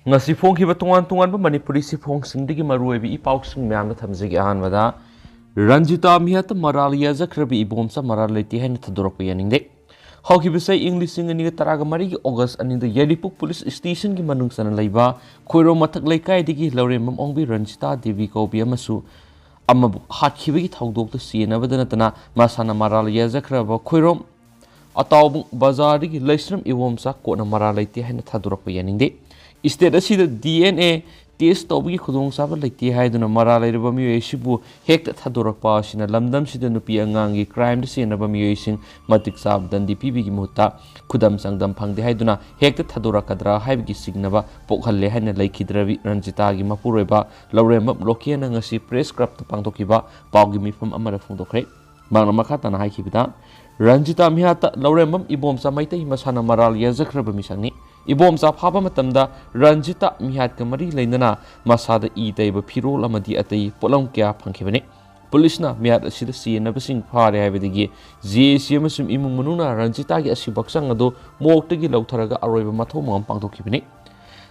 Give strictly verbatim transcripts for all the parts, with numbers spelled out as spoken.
ꯉꯁꯤ ꯐꯣꯡꯈꯤꯕ ꯇꯣꯉꯥꯟ ꯇꯣꯉꯥꯟꯕ ꯃꯅꯤꯄꯨꯔꯤ ꯆꯦꯐꯣꯡꯁꯤꯡꯗꯒꯤ ꯃꯔꯨꯑꯣꯏꯕ ꯏ ꯄꯥꯎꯁꯤꯡ ꯃꯌꯥꯝꯗ ꯊꯝꯖꯒꯦ꯫ ꯑꯍꯥꯟꯕꯗ, ꯔꯟꯖꯤꯇꯥ ꯃꯤꯌꯥꯠꯇ ꯃꯔꯥꯜ ꯌꯥꯖꯈ꯭ꯔꯕ ꯏꯕꯣꯝꯆꯥ ꯃꯔꯥꯜ ꯂꯩꯇꯦ ꯍꯥꯏꯅ ꯊꯥꯗꯣꯔꯛꯄ ꯌꯥꯅꯤꯡꯗꯦ꯫ ꯍꯧꯈꯤꯕ ꯆꯍꯤ ꯏꯪ ꯂꯤꯁꯤꯡ ꯑꯅꯤꯒ ꯇꯔꯥꯒ ꯃꯔꯤꯒꯤ ꯑꯣꯒꯁ ꯑꯅꯤꯗ ꯌꯥꯏꯔꯤꯄꯣꯛ ꯄꯨꯂꯤꯁ ꯁ꯭ꯇꯦꯁꯟꯒꯤ ꯃꯅꯨꯡ ꯆꯟꯅ ꯂꯩꯕ ꯈꯣꯏꯔꯣꯝ ꯃꯊꯛ ꯂꯩꯀꯥꯏꯗꯒꯤ ꯂꯧꯔꯦꯝꯕꯝ ꯑꯣꯡꯕꯤ ꯔꯟꯖꯤꯇꯥ ꯗꯦꯕꯤ ꯀꯧꯕꯤ ꯑꯃꯁꯨ ꯑꯃꯕꯨ ꯍꯥꯠꯈꯤꯕꯒꯤ ꯊꯧꯗꯣꯛꯇ ꯆꯦꯟꯅꯕꯗ ꯅꯠꯇꯅ ꯃꯁꯥꯅ ꯃꯔꯥꯜ ꯌꯥꯖꯈ꯭ꯔꯕ ꯈꯣꯏꯔꯣꯝ ꯑꯇꯥꯎꯕꯨꯡ ꯕꯖꯥꯔꯗꯒꯤ ꯂꯩꯁ꯭ꯔꯝ ꯏꯕꯣꯝꯆꯥ ꯀꯣꯟꯅ ꯃꯔꯥꯜ ꯂꯩꯇꯦ ꯍꯥꯏꯅ ꯊꯥꯗꯣꯔꯛꯄ ꯌꯥꯅꯤꯡꯗꯦ꯫ ꯁ꯭ꯇꯦꯠ ꯑꯁꯤꯗ ꯗꯤ ꯑꯦꯟ ꯑꯦ ꯇꯦꯁ ꯇꯧꯕꯒꯤ ꯈꯨꯗꯣꯡꯆꯥꯕ ꯂꯩꯇꯦ ꯍꯥꯏꯗꯨꯅ ꯃꯔꯥꯜ ꯂꯩꯔꯕ ꯃꯤꯑꯣꯏ ꯑꯁꯤꯕꯨ ꯍꯦꯛꯇ ꯊꯥꯗꯣꯔꯛꯄ ꯑꯁꯤꯅ ꯂꯝꯗꯝꯁꯤꯗ ꯅꯨꯄꯤ ꯑꯉꯥꯡꯒꯤ ꯀ꯭ꯔꯥꯏꯝꯗ ꯆꯦꯟꯅꯕ ꯃꯤꯑꯣꯏꯁꯤꯡ ꯃꯇꯤꯛ ꯆꯥꯕ ꯗꯟꯗꯤ ꯄꯤꯕꯒꯤ ꯃꯍꯨꯠꯇ ꯈꯨꯗꯝ ꯆꯥꯡꯗꯝ ꯐꯪꯗꯦ ꯍꯥꯏꯗꯨꯅ ꯍꯦꯛꯇ ꯊꯥꯗꯣꯔꯛꯀꯗ꯭ꯔꯥ ꯍꯥꯏꯕꯒꯤ ꯆꯤꯡꯅꯕ ꯄꯣꯛꯍꯜꯂꯦ ꯍꯥꯏꯅ ꯂꯩꯈꯤꯗ꯭ꯔꯕꯤ ꯔꯟꯖꯤꯇꯥꯒꯤ ꯃꯄꯨꯔꯣꯏꯕ ꯂꯧꯔꯦꯝꯕꯝ ꯂꯣꯀꯦꯅ ꯉꯁꯤ ꯄ꯭ꯔꯦꯁ ꯀ꯭ꯂꯕꯇ ꯄꯥꯡꯊꯣꯛꯈꯤꯕ ꯄꯥꯎꯒꯤ ꯃꯤꯐꯝ ꯑꯃꯗ ꯐꯣꯡꯗꯣꯛꯈ꯭ꯔꯦ꯫ ꯃꯍꯥꯛꯅ ꯃꯈꯥ ꯇꯥꯅ ꯍꯥꯏꯈꯤꯕꯗ, ꯔꯟꯖꯤꯇꯥ ꯃꯤꯍꯥꯠꯇ ꯂꯧꯔꯦꯝꯕꯝ ꯏꯕꯣꯝꯆꯥ ꯃꯩꯇꯩ ꯃꯁꯥꯅ ꯃꯔꯥꯜ ꯌꯥꯖꯈ꯭ꯔꯕ ꯃꯤꯁꯛꯅꯤ꯫ ꯏꯕꯣꯝꯆꯥ ꯐꯥꯕ ꯃꯇꯝꯗ ꯔꯟꯖꯤꯇꯥ ꯃꯤꯍꯥꯠꯀ ꯃꯔꯤ ꯂꯩꯅꯅ ꯃꯁꯥꯗ ꯏ ꯇꯩꯕ ꯐꯤꯔꯣꯜ ꯑꯃꯗꯤ ꯑꯇꯩ ꯄꯣꯠꯂꯝ ꯀꯌꯥ ꯐꯪꯈꯤꯕꯅꯤ꯫ ꯄꯨꯂꯤꯁꯅ ꯃꯤꯍꯥꯠ ꯑꯁꯤꯗ ꯆꯦꯟꯅꯕꯁꯤꯡ ꯐꯥꯔꯦ ꯍꯥꯏꯕꯗꯒꯤ ꯖꯦ ꯑꯦ ꯁꯤ ꯑꯃꯁꯨꯡ ꯏꯃꯨꯡ ꯃꯅꯨꯡꯅ ꯔꯟꯖꯤꯇꯥꯒꯤ ꯑꯁꯤꯕ ꯍꯛꯆꯥꯡ ꯑꯗꯨ ꯃꯣꯔꯒꯇꯒꯤ ꯂꯧꯊꯔꯒ ꯑꯔꯣꯏꯕ ꯃꯊꯧ ꯃꯉꯝ ꯄꯥꯡꯊꯣꯛꯈꯤꯕꯅꯤ꯫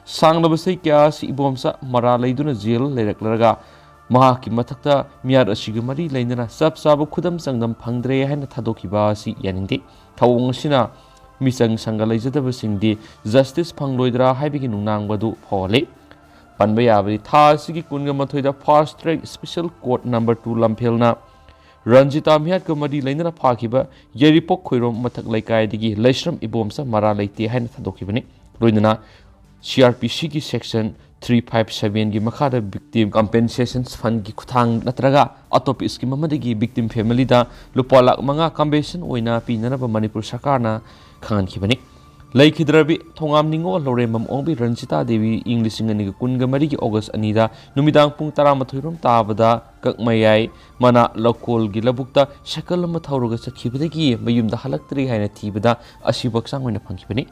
ꯁꯥꯡꯂꯕ ꯆꯍꯤ ꯀꯌꯥ ꯑꯁꯤ ꯏꯕꯣꯝꯆꯥ ꯃꯔꯥꯜ ꯂꯩꯗꯨꯅ ꯖꯦꯜ ꯂꯩꯔꯛꯂꯔꯒ ꯃꯍꯥꯛꯀꯤ ꯃꯊꯛꯇ ꯃꯤꯍꯥꯠ ꯑꯁꯤꯒ ꯃꯔꯤ ꯂꯩꯅꯅ ꯆꯞ ꯆꯥꯕ ꯈꯨꯗꯝ ꯆꯥꯡꯗꯝ ꯐꯪꯗ꯭ꯔꯦ ꯍꯥꯏꯅ ꯊꯥꯗꯣꯛꯈꯤꯕ ꯑꯁꯤ ꯌꯥꯅꯤꯡꯗꯦ꯫ ꯊꯧꯑꯣꯡ ꯑꯁꯤꯅ ꯃꯤꯆꯪ ꯁꯪꯒ ꯂꯩꯖꯗꯕꯁꯤꯡꯗꯤ ꯖꯁꯇꯤꯁ ꯐꯪꯂꯣꯏꯗ꯭ꯔꯥ ꯍꯥꯏꯕꯒꯤ ꯅꯨꯡꯅꯥꯡꯕ ꯑꯗꯨ ꯐꯥꯎꯍꯜꯂꯤ꯫ ꯄꯟꯕ ꯌꯥꯕꯗꯤ ꯊꯥ ꯑꯁꯤꯒꯤ ꯀꯨꯟꯒ ꯃꯥꯊꯣꯏꯗ fast track special court number two ꯂꯝꯐꯦꯜꯅ ꯔꯟꯖꯤꯇꯥ ꯃꯤꯍꯥꯠꯀ ꯃꯔꯤ ꯂꯩꯅꯅ ꯐꯥꯈꯤꯕ ꯌꯥꯏꯔꯤꯄꯣꯛ ꯈꯣꯏꯔꯣꯝ ꯃꯊꯛ ꯂꯩꯀꯥꯏꯗꯒꯤ ꯂꯩꯁ꯭ꯔꯝ ꯏꯕꯣꯝꯆꯥ ꯃꯔꯥꯜ ꯂꯩꯇꯦ ꯍꯥꯏꯅ ꯊꯥꯗꯣꯛꯈꯤꯕꯅꯤ꯫ ꯂꯣꯏꯅꯅ ꯁꯤ ꯑꯥꯔ ꯄꯤ ꯁꯤꯒꯤ ꯁꯦꯛꯁꯟ ꯊ꯭ꯔꯤ ꯐꯥꯏꯚ ꯁꯚꯦꯟꯒꯤ ꯃꯈꯥꯗ ꯚꯤꯛꯇꯤꯝ ꯀꯝꯄꯦꯟꯁꯦꯁꯟ ꯐꯟꯒꯤ ꯈꯨꯠꯊꯥꯡ ꯅꯠꯇ꯭ꯔꯒ ꯑꯇꯣꯞꯄ ꯁ꯭ꯀꯤꯝ ꯑꯃꯗꯒꯤ ꯚꯤꯛꯇꯤꯝ ꯐꯦꯃꯤꯂꯤꯗ ꯂꯨꯄꯥ ꯂꯥꯈ ꯃꯉꯥ ꯀꯝꯄꯦꯟꯁꯦꯁꯟ ꯑꯣꯏꯅ ꯄꯤꯅꯅꯕ ꯃꯅꯤꯄꯨꯔ ꯁꯔꯀꯥꯔꯅ ꯈꯪꯍꯟꯈꯤꯕꯅꯤ꯫ ꯂꯩꯈꯤꯗ꯭ꯔꯕꯤ ꯊꯣꯉꯥꯝ ꯅꯤꯉꯣꯜ ꯂꯧꯔꯦꯝꯕꯝ ꯑꯣꯡꯕꯤ ꯔꯟꯖꯤꯇꯥ ꯗꯦꯕꯤ ꯏꯪ ꯂꯤꯁꯤꯡ ꯑꯅꯤꯒ ꯀꯨꯟꯒ ꯃꯔꯤꯒꯤ ꯑꯣꯒꯁ ꯑꯅꯤꯗ ꯅꯨꯃꯤꯗꯥꯡ ꯄꯨꯡ ꯇꯔꯥꯃꯥꯊꯣꯏ ꯔꯣꯝ ꯇꯥꯕꯗ ꯀꯛꯃꯌꯥꯏ ꯃꯅꯥ ꯂꯧꯀꯣꯜꯒꯤ ꯂꯧꯕꯨꯛꯇ ꯁꯥꯏꯀꯜ ꯑꯃ ꯊꯧꯔꯒ ꯆꯠꯈꯤꯕꯗꯒꯤ ꯃꯌꯨꯝꯗ ꯍꯜꯂꯛꯇ꯭ꯔꯤ ꯍꯥꯏꯅ ꯊꯤꯕꯗ ꯑꯁꯤꯕ ꯍꯛꯆꯥꯡ ꯑꯣꯏꯅ ꯐꯪꯈꯤꯕꯅꯤ꯫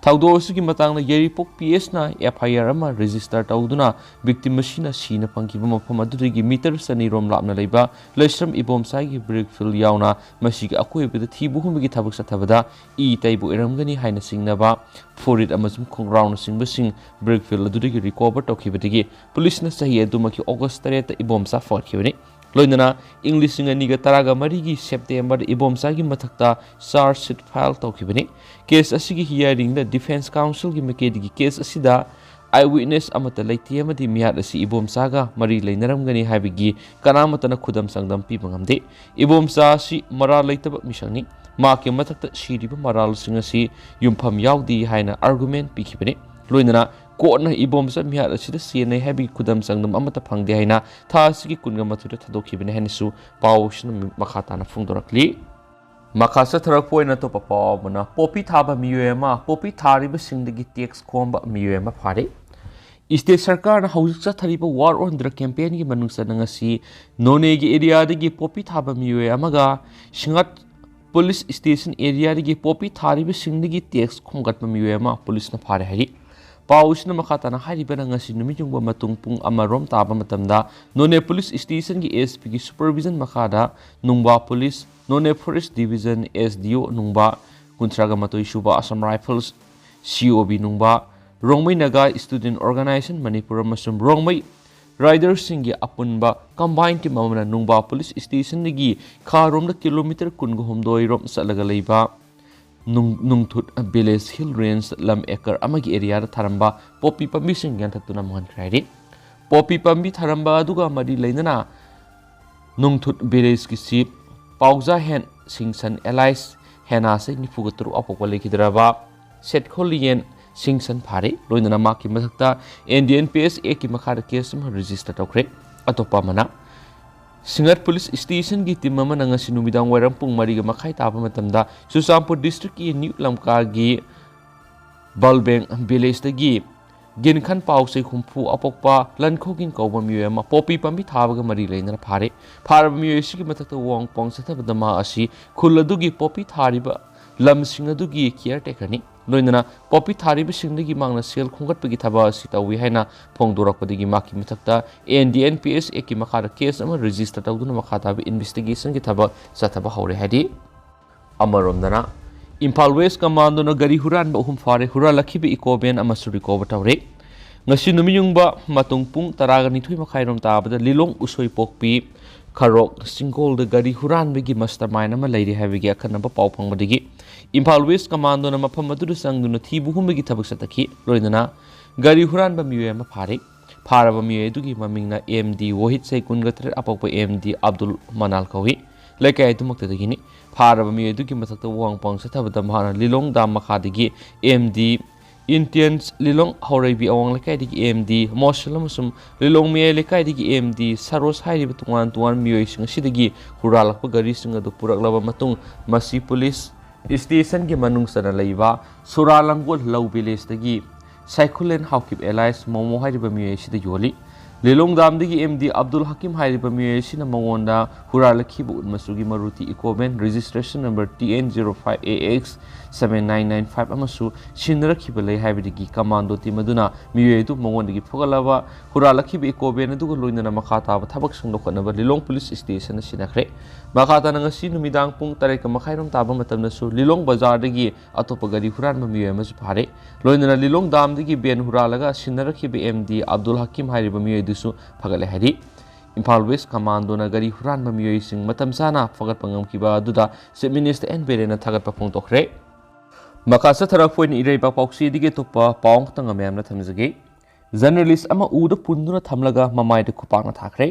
ꯊꯧꯗꯣꯛ ꯑꯁꯤꯒꯤ ꯃꯇꯥꯡꯗ ꯌꯥꯏꯔꯤꯄꯣꯛ ꯄꯤ ꯑꯦꯁꯅ ꯑꯦꯐ ꯑꯥꯏ ꯑꯥꯔ ꯑꯃ ꯔꯦꯖꯤꯁꯇꯔ ꯇꯧꯗꯨꯅ ꯚꯤꯛꯇꯤꯝ ꯑꯁꯤꯅ ꯁꯤꯅ ꯐꯪꯈꯤꯕ ꯃꯐꯝ ꯑꯗꯨꯗꯒꯤ ꯃꯤꯇꯔ ꯆꯅꯤ ꯔꯣꯝ ꯂꯥꯞꯅ ꯂꯩꯕ ꯂꯩꯁ꯭ꯔꯝ ꯏꯕꯣꯝꯆꯥꯒꯤ ꯕ꯭ꯔꯤꯛ ꯐꯤꯜ ꯌꯥꯎꯅ ꯃꯁꯤꯒꯤ ꯑꯀꯣꯏꯕꯗ ꯊꯤꯕ ꯍꯨꯝꯕꯒꯤ ꯊꯕꯛ ꯆꯠꯊꯕꯗ ꯏ ꯇꯩꯕ ꯑꯣꯏꯔꯝꯒꯅꯤ ꯍꯥꯏꯅ ꯆꯤꯡꯅꯩ꯫ ꯂꯩꯅꯕ ꯐꯨꯔꯤꯠ ꯑꯃꯁꯨꯡ ꯈꯣꯡꯒ꯭ꯔꯥꯎꯅꯆꯤꯡꯕꯁꯤꯡ ꯕ꯭ꯔꯤꯛ ꯐꯤꯜ ꯑꯗꯨꯗꯒꯤ ꯔꯤꯀꯣꯚꯔ ꯇꯧꯈꯤꯕꯗꯒꯤ ꯄꯨꯂꯤꯁꯅ ꯆꯍꯤ ꯑꯗꯨꯃꯛꯀꯤ ꯑꯣꯒꯁ ꯇꯔꯦꯠꯇ ꯏꯕꯣꯝꯆꯥ ꯐꯒꯠꯈꯤꯕꯅꯤ꯫ ꯂꯣꯏꯅꯅ ꯏꯪ ꯂꯤꯁꯤꯡ ꯑꯅꯤꯒ ꯇꯔꯥꯒ ꯃꯔꯤꯒꯤ ꯁꯦꯞꯇꯦꯝꯕꯔꯗ ꯏꯕꯣꯝꯆꯥꯒꯤ ꯃꯊꯛꯇ ꯆꯥꯔꯖ ꯁꯤꯠ ꯐꯥꯏꯜ ꯇꯧꯈꯤꯕꯅꯤ꯫ ꯀꯦꯁ ꯑꯁꯤꯒꯤ ꯍꯤꯌꯥꯔꯤꯡꯗ ꯗꯤꯐꯦꯟꯁ ꯀꯥꯎꯟꯁꯤꯜꯒꯤ ꯃꯥꯏꯀꯩꯗꯒꯤ ꯀꯦꯁ ꯑꯁꯤꯗ ꯑꯥꯏ ꯋꯤꯠꯅꯦꯁ ꯑꯃꯠꯇ ꯂꯩꯇꯦ ꯑꯃꯗꯤ ꯃꯤꯍꯥꯠ ꯑꯁꯤ ꯏꯕꯣꯝꯆꯥꯒ ꯃꯔꯤ ꯂꯩꯅꯔꯝꯒꯅꯤ ꯍꯥꯏꯕꯒꯤ ꯀꯅꯥꯃꯠꯇꯅ ꯈꯨꯗꯝ ꯆꯥꯡꯗꯝ ꯄꯤꯕ ꯉꯝꯗꯦ꯫ ꯏꯕꯣꯝꯆꯥ ꯑꯁꯤ ꯃꯔꯥꯜ ꯂꯩꯇꯕ ꯃꯤꯁꯛꯅꯤ꯫ ꯃꯍꯥꯛꯀꯤ ꯃꯊꯛꯇ ꯁꯤꯔꯤꯕ ꯃꯔꯥꯜꯁꯤꯡ ꯑꯁꯤ ꯌꯨꯝꯐꯝ ꯌꯥꯎꯗꯦ ꯍꯥꯏꯅ ꯑꯥꯔꯒꯨꯃꯦꯟ ꯄꯤꯈꯤꯕꯅꯤ꯫ ꯂꯣꯏꯅꯅ ꯀꯣꯔꯠꯅ ꯏꯕꯣꯝꯆꯥ ꯃꯤꯍꯥꯠ ꯑꯁꯤꯗ ꯆꯦꯟꯅꯩ ꯍꯥꯏꯕꯒꯤ ꯈꯨꯗꯝ ꯆꯥꯡꯗꯝ ꯑꯃꯠꯇ ꯐꯪꯗꯦ ꯍꯥꯏꯅ ꯊꯥ ꯑꯁꯤꯒꯤ ꯀꯨꯟꯒ ꯃꯥꯊꯣꯏꯗ ꯊꯥꯗꯣꯛꯈꯤꯕꯅꯤ ꯍꯥꯏꯅꯁꯨ ꯄꯥꯎ ꯑꯁꯤꯅ ꯃꯈꯥ ꯇꯥꯅ ꯐꯣꯡꯗꯣꯔꯛꯂꯤ꯫ ꯃꯈꯥ ꯆꯠꯊꯔꯛꯄ ꯑꯣꯏꯅ ꯑꯇꯣꯞꯄ ꯄꯥꯎ ꯑꯃꯅ, ꯄꯣꯄꯤ ꯊꯥꯕ ꯃꯤꯑꯣꯏ ꯑꯃ, ꯄꯣꯄꯤ ꯊꯥꯔꯤꯕꯁꯤꯡꯗꯒꯤ ꯇꯦꯛꯁ ꯈꯣꯝꯕ ꯃꯤꯑꯣꯏ ꯑꯃ ꯐꯥꯔꯦ꯫ ꯏꯁꯇꯦꯠ ꯁꯔꯀꯥꯔꯅ ꯍꯧꯖꯤꯛ ꯆꯠꯊꯔꯤꯕ War on Drug campaignꯒꯤ ꯃꯅꯨꯡ ꯆꯟꯅ ꯉꯁꯤ ꯅꯣꯅꯦꯒꯤ ꯑꯦꯔꯤꯌꯥꯗꯒꯤ ꯄꯣꯄꯤ ꯊꯥꯕ ꯃꯤꯑꯣꯏ ꯑꯃꯒ ꯁꯤꯡꯉꯠ ꯄꯨꯂꯤꯁ ꯁ꯭ꯇꯦꯁꯟ ꯑꯦꯔꯤꯌꯥꯗꯒꯤ ꯄꯣꯄꯤ ꯊꯥꯔꯤꯕꯁꯤꯡꯗꯒꯤ ꯇꯦꯛꯁ ꯈꯣꯝꯒꯠꯄ ꯃꯤꯑꯣꯏ ꯑꯃ ꯄꯨꯂꯤꯁꯅ ꯐꯥꯔꯦ ꯍꯥꯏꯔꯤ꯫ ꯄꯥꯎ ꯑꯁꯤꯅ ꯃꯈꯥ ꯇꯥꯅ ꯍꯥꯏꯔꯤꯕꯅ, ꯉꯁꯤ ꯅꯨꯃꯤꯠ ꯌꯨꯡꯕ ꯃꯇꯨꯡ ꯄꯨꯡ ꯑꯃꯔꯣꯝ ꯇꯥꯕ ꯃꯇꯝꯗ ꯅꯣꯅꯦ ꯄꯨꯂꯤꯁ ꯁ꯭ꯇꯦꯁꯟꯒꯤ ꯑꯦꯁ ꯄꯤꯒꯤ ꯁꯨꯄꯔꯚꯤꯖꯟ ꯃꯈꯥꯗ Nungba police, Noney forest division S D O Nungba, ꯀꯨꯟꯊ꯭ꯔꯥꯒ ꯃꯥꯊꯣꯏ ꯁꯨꯕ Assam rifles C O B Nungba, Rongmei Naga student organisation Manipur ꯑꯃꯁꯨꯡ ꯔꯣꯡꯃꯩ ꯔꯥꯏꯗꯔꯁꯤꯡꯒꯤ ꯑꯄꯨꯟꯕ ꯀꯝꯕꯥꯏꯟ ꯇꯤꯝ ꯑꯃꯅ ꯅꯨꯡꯕꯥ ꯄꯨꯂꯤꯁ ꯁ꯭ꯇꯦꯁꯟꯗꯒꯤ ꯈꯥꯔꯣꯝꯗ ꯀꯤꯂꯣꯃꯤꯇꯔ ꯀꯨꯟꯒ ꯍꯨꯝꯗꯣꯏ ꯔꯣꯝ ꯆꯠꯂꯒ ꯂꯩꯕ ꯅꯨꯡ-, ꯅꯨꯡꯊꯨꯠ ꯚꯤꯂꯦꯖ ꯍꯤꯜ ꯔꯦꯟꯖ ꯂꯝ ꯑꯦꯀꯔ ꯑꯃꯒꯤ ꯑꯦꯔꯤꯌꯥꯗ ꯊꯥꯔꯝꯕ ꯄꯣꯄꯤ ꯄꯥꯝꯕꯤꯁꯤꯡ ꯌꯥꯟꯊꯠꯇꯨꯅ ꯃꯥꯡꯍꯟꯈ꯭ꯔꯦ ꯍꯥꯏꯔꯤ꯫ ꯄꯣꯄꯤ ꯄꯥꯝꯕꯤ ꯊꯥꯔꯝꯕ ꯑꯗꯨꯒ ꯃꯔꯤ ꯂꯩꯅꯅ ꯅꯨꯡꯊꯨꯠ ꯚꯤꯂꯦꯖꯀꯤ ꯆꯤꯞ ꯄꯥꯎꯖꯥꯍꯦꯟ ꯁꯤꯡꯁꯟ ꯑꯦꯂꯥꯏꯁ ꯍꯦꯅꯥꯁꯦ ꯅꯤꯐꯨꯒ ꯇꯔꯨꯛ ꯑꯄꯣꯛꯄ ꯂꯩꯈꯤꯗ꯭ꯔꯕ ꯁꯦꯠꯈꯣꯂꯤꯌꯦꯟ ꯁꯤꯡꯁꯟ ꯐꯥꯔꯦ꯫ ꯂꯣꯏꯅꯅ ꯃꯍꯥꯛꯀꯤ ꯃꯊꯛꯇ N D N P S ꯑꯦꯛꯀꯤ ꯃꯈꯥꯗ ꯀꯦꯁ ꯑꯃ ꯔꯦꯖꯤꯁꯇꯔ ꯇꯧꯈ꯭ꯔꯦ꯫ ꯑꯇꯣꯞꯄ ꯑꯃꯅ, ꯁꯤꯡꯉꯠ ꯄꯨꯂꯤꯁ ꯁ꯭ꯇꯦꯁꯟꯒꯤ ꯇꯤꯝ ꯑꯃꯅ ꯉꯁꯤ ꯅꯨꯃꯤꯗꯥꯡ ꯋꯥꯏꯔꯝ ꯄꯨꯡ ꯃꯔꯤꯒ ꯃꯈꯥꯏ ꯇꯥꯕ ꯃꯇꯝꯗ ꯆꯨꯔꯆꯥꯟꯄꯨꯔ ꯗꯤꯁꯇ꯭ꯔꯤꯛꯀꯤ ꯅ꯭ꯌꯨ ꯂꯝꯀꯥꯒꯤ ꯕꯜꯕꯦꯡ ꯚꯤꯂꯦꯖꯇꯒꯤ ꯒꯤꯟꯈꯟ ꯄꯥꯎꯁꯦ ꯍꯨꯝꯐꯨ ꯑꯄꯣꯛꯄ ꯂꯟꯈꯣꯒꯤꯟ ꯀꯧꯕ ꯃꯤꯑꯣꯏ ꯑꯃ ꯄꯣꯄꯤ ꯄꯥꯝꯕꯤ ꯊꯥꯕꯒ ꯃꯔꯤ ꯂꯩꯅꯅ ꯐꯥꯔꯦ꯫ ꯐꯥꯔꯕ ꯃꯤꯑꯣꯏ ꯑꯁꯤꯒꯤ ꯃꯊꯛꯇ ꯋꯥꯡ ꯄꯥꯎ ꯆꯠꯊꯕꯗ ꯃꯍꯥꯛ ꯑꯁꯤ ꯈꯨꯜ ꯑꯗꯨꯒꯤ ꯄꯣꯄꯤ ꯊꯥꯔꯤꯕ ꯂꯝꯁꯤꯡ ꯑꯗꯨꯒꯤ ꯀꯤꯌꯔ ꯇꯦꯀꯔꯅꯤ꯫ ꯂꯣꯏꯅꯅ ꯄꯣꯄꯤ ꯊꯥꯔꯤꯕꯁꯤꯡꯗꯒꯤ ꯃꯍꯥꯛꯅ ꯁꯦꯜ ꯈꯣꯝꯒꯠꯄꯒꯤ ꯊꯕꯛ ꯑꯁꯤ ꯇꯧꯏ ꯍꯥꯏꯅ ꯐꯣꯡꯗꯣꯔꯛꯄꯗꯒꯤ ꯃꯍꯥꯛꯀꯤ ꯃꯊꯛꯇ N D N P S ꯑꯦꯛꯀꯤ ꯃꯈꯥꯗ ꯀꯦꯁ ꯑꯃ ꯔꯦꯖꯤꯁꯇꯔ ꯇꯧꯗꯨꯅ ꯃꯈꯥ ꯇꯥꯕ ꯏꯟꯚꯦꯁꯇꯤꯒꯦꯁꯟꯒꯤ ꯊꯕꯛ ꯆꯠꯊꯕ ꯍꯧꯔꯦ ꯍꯥꯏꯔꯤ꯫ ꯑꯃꯔꯣꯝꯗꯅ, ꯏꯝꯐꯥꯜ ꯋꯦꯁ ꯀꯃꯥꯟꯗꯣꯅ ꯒꯥꯔꯤ ꯍꯨꯔꯥꯟꯕ ꯑꯍꯨꯝ ꯐꯥꯔꯦ꯫ ꯍꯨꯔꯥꯜꯂꯛꯈꯤꯕ ꯏꯀꯣ ꯚꯦꯟ ꯑꯃꯁꯨ ꯔꯤꯀꯣꯚꯔ ꯇꯧꯔꯦ꯫ ꯉꯁꯤ ꯅꯨꯃꯤꯠꯌꯨꯡꯕ ꯃꯇꯨꯡ ꯄꯨꯡ ꯇꯔꯥꯒ ꯅꯤꯊꯣꯏ ꯃꯈꯥꯏꯔꯣꯝ ꯇꯥꯕꯗ ꯂꯤꯂꯣꯡ ꯎꯁꯣꯏꯄꯣꯛꯄꯤ ꯈꯔꯣꯛ ꯁꯤꯡꯒꯣꯜꯗ ꯒꯥꯔꯤ ꯍꯨꯔꯥꯟꯕꯒꯤ ꯃꯁꯇꯔ ꯃꯥꯏꯟ ꯑꯃ ꯂꯩꯔꯦ ꯍꯥꯏꯕꯒꯤ ꯑꯈꯟꯅꯕ ꯄꯥꯎ ꯐꯪꯕꯗꯒꯤ ꯏꯝꯐꯥꯜ ꯋꯦꯁ ꯀꯃꯥꯟꯗꯣꯅ ꯃꯐꯝ ꯑꯗꯨꯗ ꯆꯪꯗꯨꯅ ꯊꯤꯕ ꯍꯨꯝꯕꯒꯤ ꯊꯕꯛ ꯆꯠꯊꯈꯤ꯫ ꯂꯣꯏꯅꯅ ꯒꯥꯔꯤ ꯍꯨꯔꯥꯟꯕ ꯃꯤꯑꯣꯏ ꯑꯃ ꯐꯥꯔꯦ꯫ ꯐꯥꯔꯕ ꯃꯤꯑꯣꯏ ꯑꯗꯨꯒꯤ ꯃꯃꯤꯡꯅ ꯑꯦꯝ ꯗꯤ ꯋꯣꯍꯤꯠ, ꯆꯍꯤ ꯀꯨꯟꯒ ꯇꯔꯦꯠ, ꯑꯄꯣꯛꯄ ꯑꯦꯝ ꯗꯤ ꯑꯕꯗꯨꯜ ꯃꯅꯥꯜ ꯀꯧꯏ꯫ ꯂꯩꯀꯥꯏ ꯑꯗꯨꯃꯛꯇꯗꯒꯤꯅꯤ꯫ ꯐꯥꯔꯕ ꯃꯤꯑꯣꯏ ꯑꯗꯨꯒꯤ ꯃꯊꯛꯇ ꯋꯥꯍꯪ ꯄꯥꯎ ꯆꯠꯊꯕꯗ ꯃꯍꯥꯛꯅ ꯂꯤꯂꯣꯡ ꯗꯥꯝ ꯃꯈꯥꯗꯒꯤ ꯑꯦꯝ ꯗꯤ ꯏꯟꯇꯤꯌꯟꯁ, ꯂꯤꯂꯣꯡ ꯍꯧꯔꯩꯕꯤ ꯑꯋꯥꯡ ꯂꯩꯀꯥꯏꯗꯒꯤ ꯑꯦꯝ ꯗꯤ ꯃꯣꯁꯜ ꯑꯃꯁꯨꯡ ꯂꯤꯂꯣꯡ ꯃꯌꯥꯏ ꯂꯩꯀꯥꯏꯗꯒꯤ ꯑꯦꯝ ꯗꯤ ꯁꯔꯣꯁ ꯍꯥꯏꯔꯤꯕ ꯇꯣꯉꯥꯟ ꯇꯣꯉꯥꯟꯕ ꯃꯤꯑꯣꯏꯁꯤꯡ ꯑꯁꯤꯗꯒꯤ ꯍꯨꯔꯥꯜꯂꯛꯄ ꯒꯥꯔꯤꯁꯤꯡ ꯑꯗꯨ ꯄꯨꯔꯛꯂꯕ ꯃꯇꯨꯡ ꯃꯁꯤ ꯄꯨꯂꯤꯁ ꯁ꯭ꯇꯦꯁꯟꯒꯤ ꯃꯅꯨꯡ ꯆꯟꯅ ꯂꯩꯕ ꯁꯣꯔꯥ ꯂꯥꯡꯒꯣꯜ ꯂꯧ ꯚꯤꯂꯦꯖꯇꯒꯤ ꯁꯥꯏꯈꯨꯂꯦꯟ ꯍꯥꯎꯀꯤꯞ ꯑꯦꯂꯥꯏꯁ ꯃꯣꯃꯣ ꯍꯥꯏꯔꯤꯕ ꯃꯤꯑꯣꯏ ꯑꯁꯤꯗ ꯌꯣꯜꯂꯤ꯫ ꯂꯤꯂꯣꯡ ꯗꯥꯝꯗꯒꯤ ꯑꯦꯝ ꯗꯤ ꯑꯕꯗꯨꯜ ꯍꯀꯤꯝ ꯍꯥꯏꯔꯤꯕ ꯃꯤꯑꯣꯏ ꯑꯁꯤꯅ ꯃꯉꯣꯟꯗ ꯍꯨꯔꯥꯜꯂꯛꯈꯤꯕ ꯎꯠ ꯃꯆꯨꯒꯤ Maruti Eeco van registration number T N zero five A X seven nine nine five ꯑꯃꯁꯨ ꯁꯤꯟꯅꯔꯛꯈꯤꯕ ꯂꯩ ꯍꯥꯏꯕꯗꯒꯤ ꯀꯃꯥꯟꯗꯣ ꯇꯤꯝ ꯑꯗꯨꯅ ꯃꯤꯑꯣꯏ ꯑꯗꯨ ꯃꯉꯣꯟꯗꯒꯤ ꯐꯨꯒꯠꯂꯕ ꯍꯨꯔꯥꯜꯂꯛꯈꯤꯕ ꯏꯀꯣ ꯚꯦꯟ ꯑꯗꯨꯒ ꯂꯣꯏꯅꯅ ꯃꯈꯥ ꯇꯥꯕ ꯊꯕꯛꯁꯤꯡ ꯂꯧꯈꯠꯅꯕ ꯂꯤꯂꯣꯡ ꯄꯨꯂꯤꯁ ꯁ꯭ꯇꯦꯁꯟꯗ ꯁꯤꯟꯅꯈ꯭ꯔꯦ꯫ ꯃꯈꯥ ꯇꯥꯅ ꯉꯁꯤ ꯅꯨꯃꯤꯗꯥꯡ ꯄꯨꯡ ꯇꯔꯦꯠꯀ ꯃꯈꯥꯏꯔꯣꯝ ꯇꯥꯕ ꯃꯇꯝꯗꯁꯨ ꯂꯤꯂꯣꯡ ꯕꯖꯥꯔꯗꯒꯤ ꯑꯇꯣꯞꯄ ꯒꯥꯔꯤ ꯍꯨꯔꯥꯟꯕ ꯃꯤꯑꯣꯏ ꯑꯃꯁꯨ ꯐꯥꯔꯦ꯫ ꯂꯣꯏꯅꯅ ꯂꯤꯂꯣꯡ ꯗꯥꯝꯗꯒꯤ ꯚꯦꯟ ꯍꯨꯔꯥꯜꯂꯒ ꯁꯤꯟꯅꯔꯛꯈꯤꯕ ꯑꯦꯝ ꯗꯤ ꯑꯕꯗꯨꯜ ꯍꯀꯤꯝ ꯍꯥꯏꯔꯤꯕ ꯃꯤꯑꯣꯏ ꯑꯗꯨꯁꯨ ꯐꯒꯠꯂꯦ ꯍꯥꯏꯔꯤ꯫ ꯏꯝꯐꯥꯜ ꯋꯦꯁ ꯀꯃꯥꯟꯗꯣꯅ ꯒꯥꯔꯤ ꯍꯨꯔꯥꯟꯕ ꯃꯤꯑꯣꯏꯁꯤꯡ ꯃꯇꯝ ꯆꯥꯅ ꯐꯒꯠꯄ ꯉꯝꯈꯤꯕ ꯑꯗꯨꯗ ꯆꯤꯐ ꯃꯤꯅꯤꯁꯇꯔ ꯑꯦꯟ ꯕꯤꯔꯦꯟꯅ ꯊꯥꯒꯠꯄ ꯐꯣꯡꯗꯣꯛꯈ꯭ꯔꯦ꯫ ꯃꯈꯥ ꯆꯠꯊꯔꯛꯄ ꯑꯣꯏꯅ ꯏꯔꯩꯕꯥꯛ ꯄꯥꯎꯆꯦꯗꯒꯤ ꯑꯇꯣꯞꯄ ꯄꯥꯎ ꯑꯃꯈꯛꯇꯪ ꯃꯌꯥꯝꯅ ꯊꯝꯖꯒꯦ꯫ ꯖꯔꯅꯦꯂꯤꯁ ꯑꯃ ꯎꯗ ꯄꯨꯟꯗꯨꯅ ꯊꯝꯂꯒ ꯃꯃꯥꯏꯗ ꯈꯨꯄꯥꯛꯅ ꯊꯥꯈ꯭ꯔꯦ꯫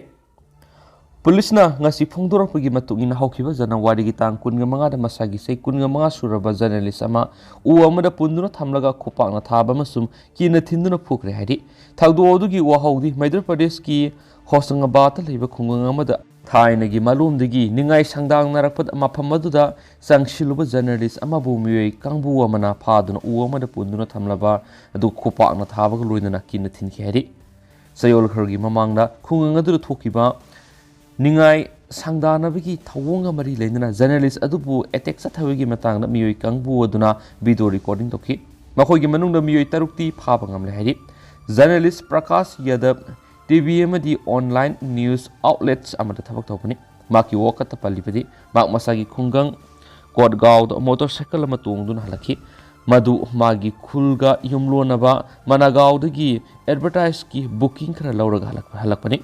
ꯄꯨꯂꯤꯁꯅ ꯉꯁꯤ ꯐꯣꯡꯗꯣꯔꯛꯄꯒꯤ ꯃꯇꯨꯡ ꯏꯟꯅ, ꯍꯧꯈꯤꯕ ꯖꯅꯋꯥꯔꯤꯒꯤ ꯇꯥꯡ ꯀꯨꯟꯒ ꯃꯉꯥꯗ ꯃꯁꯥꯒꯤ ꯆꯍꯤ ꯀꯨꯟꯒ ꯃꯉꯥ ꯁꯨꯔꯕ ꯖꯔꯅꯦꯂꯤꯁ ꯑꯃ ꯎ ꯑꯃꯗ ꯄꯨꯟꯗꯨꯅ ꯊꯝꯂꯒ ꯈꯨꯄꯥꯛꯅ ꯊꯥꯕ ꯑꯃꯁꯨꯡ ꯀꯤꯅ ꯊꯤꯟꯗꯨꯅ ꯐꯨꯈ꯭ꯔꯦ ꯍꯥꯏꯔꯤ꯫ ꯊꯧꯗꯣꯛ ꯑꯗꯨꯒꯤ ꯋꯥꯍꯧꯗꯤ ꯃꯩꯙ꯭ꯔ ꯄ꯭ꯔꯗꯦꯁꯀꯤ ꯍꯣꯁꯪꯒꯕꯥꯗꯇ ꯂꯩꯕ ꯈꯨꯡꯒꯪ ꯑꯃꯗ ꯊꯥꯏꯅꯒꯤ ꯃꯥꯂꯣꯝꯗꯒꯤ ꯅꯤꯡꯉꯥꯏ ꯁꯪꯗꯥꯡꯅꯔꯛꯄꯗ ꯃꯐꯝ ꯑꯗꯨꯗ ꯆꯪꯁꯤꯜꯂꯨꯕ ꯖꯔꯅꯦꯂꯤꯁ ꯑꯃꯕꯨ ꯃꯤꯑꯣꯏ ꯀꯥꯡꯕꯨ ꯑꯃꯅ ꯐꯥꯗꯨꯅ ꯎ ꯑꯃꯗ ꯄꯨꯟꯗꯨꯅ ꯊꯝꯂꯕ ꯑꯗꯨ ꯈꯨꯄꯥꯛꯅ ꯊꯥꯕꯒ ꯂꯣꯏꯅꯅ ꯀꯤꯅ ꯊꯤꯟꯈꯤ ꯍꯥꯏꯔꯤ꯫ ꯆꯌꯣꯜ ꯈꯔꯒꯤ ꯃꯃꯥꯡꯗ ꯈꯨꯡꯒꯪ ꯑꯗꯨꯗ ꯊꯣꯛꯈꯤꯕ ꯅꯤꯡꯉꯥꯏ ꯁꯪꯗꯥꯅꯕꯒꯤ ꯊꯧꯑꯣꯡꯒ ꯃꯔꯤ ꯂꯩꯅꯅ ꯖꯔꯅꯦꯂꯤꯁ ꯑꯗꯨꯕꯨ ꯑꯦꯇꯦꯛ ꯆꯠꯊꯕꯒꯤ ꯃꯇꯥꯡꯗ ꯃꯤꯑꯣꯏ ꯀꯥꯡꯕꯨ ꯑꯗꯨꯅ ꯚꯤꯗꯤꯑꯣ ꯔꯦꯀꯣꯔꯗꯤꯡ ꯇꯧꯈꯤ꯫ ꯃꯈꯣꯏꯒꯤ ꯃꯅꯨꯡꯗ ꯃꯤꯑꯣꯏ ꯇꯔꯨꯛꯇꯤ ꯐꯥꯕ ꯉꯝꯂꯦ ꯍꯥꯏꯔꯤ꯫ ꯖꯔꯅꯦꯂꯤꯁ ꯄ꯭ꯔꯀꯥꯁ ꯌꯥꯗꯕ ꯇꯤ ꯚꯤ ꯑꯃꯗꯤ ꯑꯣꯟꯂꯥꯏꯟ ꯅ꯭ꯌꯨꯁ ꯑꯥꯎꯠꯂꯦꯠꯁ ꯑꯃꯗ ꯊꯕꯛ ꯇꯧꯕꯅꯤ꯫ ꯃꯍꯥꯛꯀꯤ ꯋꯥꯀꯠꯇ ꯄꯜꯂꯤꯕꯗꯤ ꯃꯍꯥꯛ ꯃꯁꯥꯒꯤ ꯈꯨꯡꯒꯪ ꯀꯣꯠꯒꯥꯎꯗ ꯃꯣꯇꯣꯔꯁꯥꯏꯀꯜ ꯑꯃ ꯇꯣꯡꯗꯨꯅ ꯍꯜꯂꯛꯈꯤ꯫ ꯃꯗꯨ ꯃꯥꯒꯤ ꯈꯨꯜꯒ ꯌꯨꯝꯂꯣꯟꯅꯕ ꯃꯅꯥꯒꯥꯎꯗꯒꯤ ꯑꯦꯗꯚꯔꯇꯥꯏꯖꯀꯤ ꯕꯨꯀꯤꯡ ꯈꯔ ꯂꯧꯔꯒ ꯍꯜꯂꯛꯄ, ꯍꯜꯂꯛꯄꯅꯤ꯫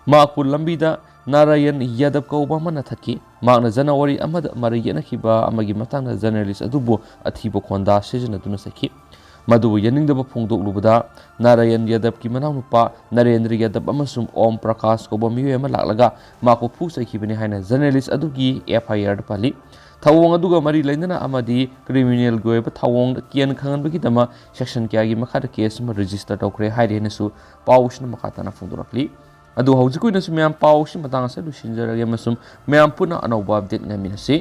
ꯃꯍꯥꯛꯄꯨ ꯂꯝꯕꯤꯗ ꯅꯥꯔꯥꯌꯟ ꯌꯥꯗꯕ ꯀꯧꯕ ꯑꯃꯅ ꯊꯠꯈꯤ꯫ ꯃꯍꯥꯛꯅ ꯖꯅꯋꯥꯔꯤ ꯑꯃꯗ ꯃꯔꯩ ꯌꯦꯠꯅꯈꯤꯕ ꯑꯃꯒꯤ ꯃꯇꯥꯡꯗ ꯖꯔꯅꯦꯂꯤꯁ ꯑꯗꯨꯕꯨ ꯑꯊꯤꯕ ꯈꯣꯟꯗꯥ ꯁꯤꯖꯤꯟꯅꯗꯨꯅ ꯆꯠꯈꯤ꯫ ꯃꯗꯨꯕꯨ ꯌꯥꯅꯤꯡꯗꯕ ꯐꯣꯡꯗꯣꯛꯂꯨꯕꯗ ꯅꯥꯔꯥꯌꯟ ꯌꯥꯗꯕꯀꯤ ꯃꯅꯥꯎꯅꯨꯄꯥ ꯅꯔꯦꯟꯗ꯭ꯔ ꯌꯥꯗꯕ ꯑꯃꯁꯨꯡ ꯑꯣꯝ ꯄ꯭ꯔꯀꯥꯁ ꯀꯧꯕ ꯃꯤꯑꯣꯏ ꯑꯃ ꯂꯥꯛꯂꯒ ꯃꯍꯥꯛꯄꯨ ꯐꯨ ꯆꯩꯈꯤꯕꯅꯤ ꯍꯥꯏꯅ ꯖꯔꯅꯦꯂꯤꯁ ꯑꯗꯨꯒꯤ ꯑꯦꯐ ꯑꯥꯏ ꯑꯥꯔꯗ ꯄꯜꯂꯤ꯫ ꯊꯧꯑꯣꯡ ꯑꯗꯨꯒ ꯃꯔꯤ ꯂꯩꯅꯅ ꯑꯃꯗꯤ ꯀ꯭ꯔꯤꯃꯤꯅꯦꯜꯒꯤ ꯑꯣꯏꯕ ꯊꯧꯑꯣꯡꯗ ꯀꯤꯌꯟ ꯈꯪꯍꯟꯕꯒꯤꯗꯃꯛ ꯁꯦꯛꯁꯟ ꯀꯌꯥꯒꯤ ꯃꯈꯥꯗ ꯀꯦꯁ ꯑꯃ ꯔꯦꯖꯤꯁꯇꯔ ꯇꯧꯈ꯭ꯔꯦ ꯍꯥꯏꯔꯤ ꯍꯥꯏꯅꯁꯨ ꯄꯥꯎꯁꯤꯅ ꯃꯈꯥ ꯇꯥꯅ ꯐꯣꯡꯗꯣꯔꯛꯂꯤ꯫ ꯑꯗꯨ ꯍꯧꯖꯤꯛ ꯑꯣꯏꯅꯁꯨ ꯃꯌꯥꯝ ꯄꯥꯎꯁꯤ ꯃꯇꯥꯡ ꯑꯁꯤꯗ ꯂꯣꯏꯁꯤꯟꯖꯔꯒꯦ ꯑꯃꯁꯨꯡ ꯃꯌꯥꯝ ꯄꯨꯟꯅ ꯑꯅꯧꯕ ꯑꯞꯗꯦꯠ ꯉꯥꯏꯃꯤꯟꯅꯁꯤ꯫